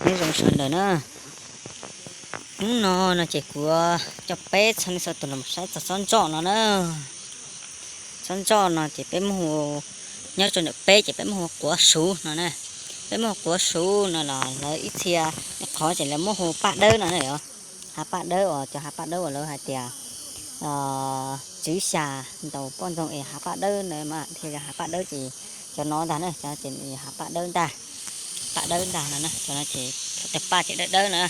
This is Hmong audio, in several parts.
Nyob zoo sawv daws na. Hnub no no ces kuv coj peb txhua leej txhua tus los saib txog tsob ntsoj no na. Tsob ntsoj no ces peb muab hu, nyob rau ntawm peb ces peb muab hu quav suv no na. Peb muab hu quav suv no los lawv ib txhia qhov ces lawv muab hu paj dawb no na yom. Hav paj dawb uas cov hav paj dawb uas lawv hais tias tswv xya ntaus poj ntxoog es hav paj dawb na mas thiaj yog hav paj dawb ces cov no ntag na, cov ces hav paj dawb ntag. Paj dawb ntag no na, cov no ces tawg paj ces dawb dawb na.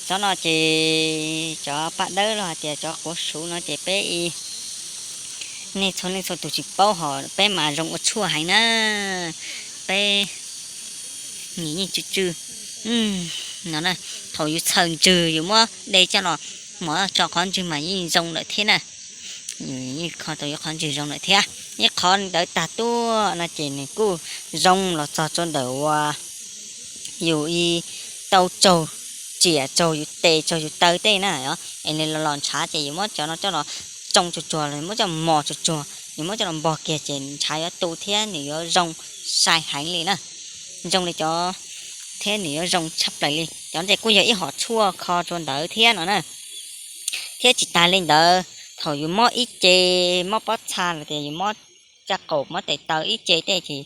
Tsob no ces cov paj dawb los hais tias cov quav suv no ces peb ib nej txhua leej txhua tus tsis paub hos peb mas zoo ua tshuaj heev na. Peb nyiam yeej tsw tsw no na. Thaum yus txhaws ntswg yus muab de coj los mov tso qhov ntswg mas yeej zoo lawm thiab na. Yeej kho tau ib qhov ntswg zoo lawm thiab. Ib qhov ntawd tag tuaj no ces nws kuj zoo los txog rau ntawm uas yus ib tau tsaug tsiam tsaug yus tes tsaug yus taw tej na, es nws los los ntshav ces yus muab cov no coj los tsoo tsuag tsuag los muab coj mos tsuag tsuag, yus muab coj los npog kiag ces ntshav yuav tu thiab nws yuav zoo sai heev li na. Zoo li cov, thiab nws yuav zoo tshaj plaws li. Cov ntawd kuj yog ib hom tshuaj kho rau ntawd thiab no na. Thiab tsis tas li ntawd, thaum yus mob ib ce, mob pob txha los tias yus mob caj qaum mob tes taw ib ce tej ces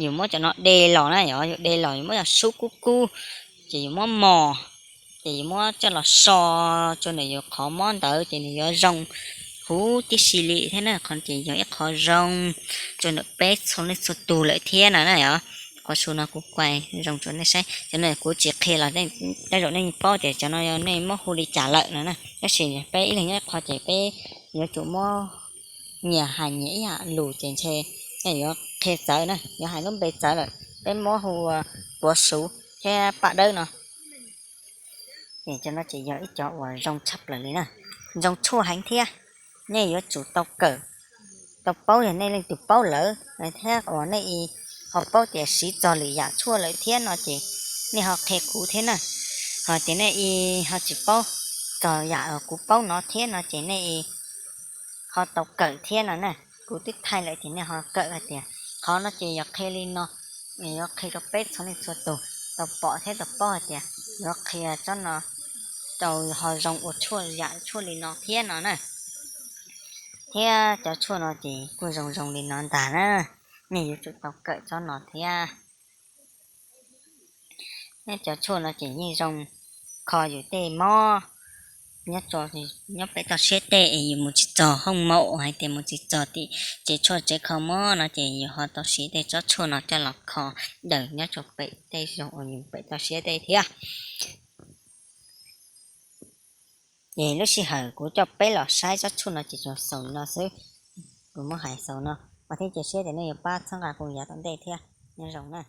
yus muab cov no de los na, yog yus de los yus muab cov sub kub kub ces yus muab mos, ces yus muab coj los so rau ntawm yus qhov mob ntawd ces nws yuav zoo huv tib si li thiab na. Qhov ces yog ib qhov zoo rau ntawm peb txhua leej txhua tus lawm thiab no na yom. Quav suv no kuv kuaj zoo rau nej saib, cov no kuv tsis qhia los tej zaum nej paub tias cov no yog nej muab hu li cas lawm no na. Tab sis peb ib leeg nyob ib qho ces peb yuav tsum muab nyias hais nyias ib yam lus ces ntshe yuav qhia txawv na, yuav hais lub npe txawv lawm. Peb muab hu quav suv thiab paj dawb no. Ces cov no ces yog ib co uas zoo tshaj plaws li na, zoo tshuaj heev thiab. Nej yuav tsum tau kawm, tau paub, yog nej leej twg paub lawm thiab uas nej ho paub tias siv txog lwm yam tshuaj lawm thiab no ces nej ho qhia kuv thiab na. Ho tias nej ho tsis paub txog yam kuv paub no thiab no ces nej ho tau kawm thiab no na. Kuv twb thaij lawm ces nej ho kawm hais tias qhov no ces yog qhia li no, yuav qhia rau peb txhua leej txhua tus tau pom thiab tau paub hais tias yuav qhia tsob no rau ho zoo ua tshuaj yam tshuaj li no thiab no na. Thiab cov tshuaj no ces kuj zoo zoo li no ntag na, nej yuav tsum tau kawm tsob no thiab. Nyob cov tshuaj no ces yeej zoo kho yus tej mob nyob pem toj siab tej es yus mus tsis txog hooj maum hais tias mus tsis txog tim tsev tshuaj tsev kho mob no ces yus ho tau siv tej tsob tshuaj no coj los kho daws nyob rau pem tej zaug uas yus pem toj siab tej thiab. Ces lub sij hawm kuv coj peb los saib tsob tshuaj no ces tsuas xaus no xwb. Kuv muab hais xaus no, ua thiab cia siab tias nej yuav pab txhawb nqa kuv yav tom ntej thiab. Nyob zoo na.